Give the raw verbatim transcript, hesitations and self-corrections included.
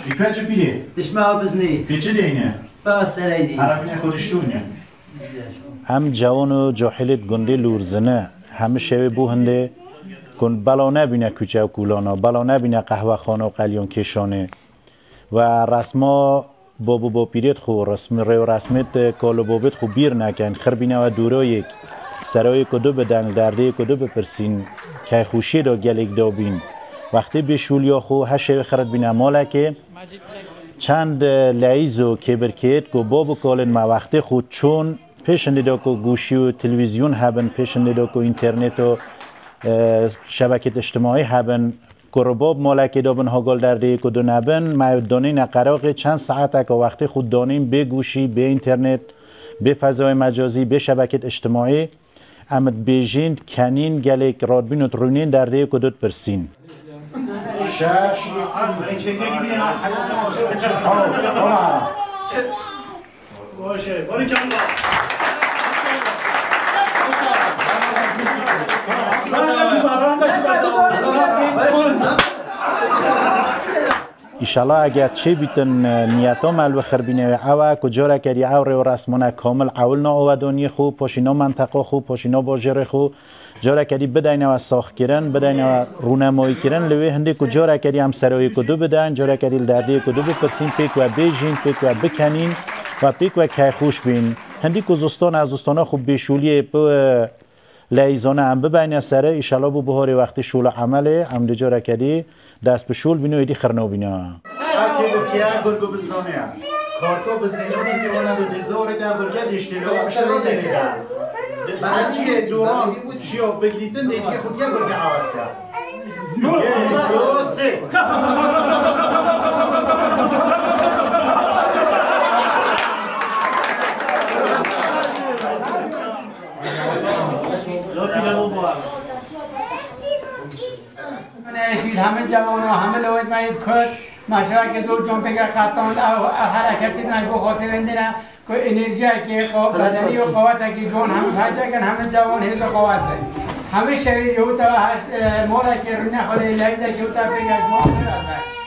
Îpe çi pîrê? Dişme abiznî. Pê çi deyne? Ba sereydî. Arabîne Kurdistûnê. Em cewon û cahilêt gundê Lûrzine, hemî şevê bû hindê ku bela nebîne kuçe û kûlana, bela nebîne qehwexane û qelyankêşanê. Ve resma bab û bapîrêt xwe, resmî rê û resmêt kal û babêt xwe bîr nekin, xirbîne we dûroyêk, serayê ku du bideng, derdê ku du bipirsîn, keyxweşiyê de gelêk dabîn. Wextê bêşûliya xwe her şevê xirit bîne malekê. Çend, e, leyîz û kêbirkêt ku bab û kalên me wextê xwe çûn, pêşindê de ku goşî û televîzyon hebin, pêşindê de ku înternet û, e, şebekêt îctimaî hebin, ku ribab malekê de bin hagal derdê ku du nebin, me danîne qeraqê çend saeteke wextê xwe danîn bê goşî, bê înternet, bê fezayê mecazî, bê şebekêt îctimaî. Em dibêjin, kenîn gelek radbîn û rûnên derdê ku dut pirsîn. Şeş. Îşallah eger çêbîtin, e, niyeta me li xwe xirbîne wê ew e ku careke dî ew rê û resmane kamil ewil na awedaniyê xwe, paşî na menteqa xwe, paşî na bajêrê xwe, careke dî bideyne we saxkirin, bideyne we rûnemayîkirin. Li wê hindê ku careke dî em serayê ku du bideyn, careke dî li derdê ku du bipirsîn, pêk we bêjîn, pêk we bikenîn we pêk we keyxweş bîn. Hindî ku zistane, zistana xwe bêşûliyê bi, e, Leyîzane em bibeyne sere, îşallah bû biharê wextê şûla emelê, em di careke dî dest bi şûl bîne û êdî xirnobîne. Ev kêlûkiye gurg û bizdanê ye. Karto bizdênanê pêwana do dêzorê de gurge dêştêlê û piştê rûnê lê de. Bereciyê doran şiyo bigirîtin dê ciyê xwe diye gurge hewes ke. Yek, du, sê. Hemî cewano, hemî lewêt me yê Kurd, me şevekê dor can pêke qetand, ew, ew hereketî me bo xwe têvendine, ku enerjiyekê, qo-, bedenî û qewetekî can hemî feyde kin, hemî cewon hêz û qewet bin. Hemî şevê yewte heş, e, molekê rûne xwe lê lewîdekê wite pêke can xwe